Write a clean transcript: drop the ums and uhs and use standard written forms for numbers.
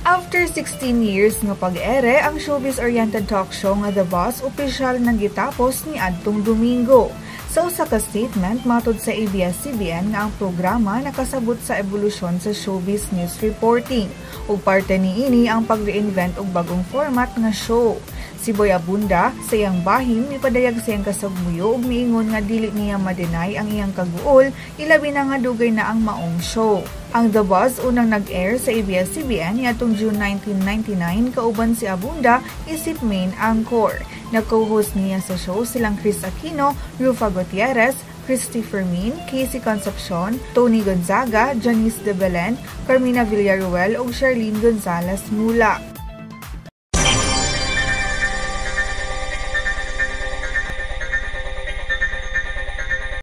After 16 years nga pag-ere, ang showbiz-oriented talk show nga The Buzz opisyal nang gitapos ni adtong Domingo. Sa usa ka statement, matud sa ABS-CBN nga ang programa nakasabot sa ebolusyon sa showbiz news reporting ug parte niini ang pag-reinvent og bagong format nga show. Si Boy Abunda, sa iyang bahin, mipadayag sa iyang kasagmuyo ug miingon nga dili niya ma-deny ang iyang kaguol, ilabi na nga dugay na ang maong show. Ang The Buzz unang nag-air sa ABS-CBN niadtong June 1999 kauban si Abunda isip main anchor. Nag-co-host niya sa show silang Kris Aquino, Ruffa Gutierrez, Cristy Fermin, KC Concepcion, Toni Gonzaga, Janice de Belen, Carmina Villaruel ug Charlene Gonzalez Muhlach.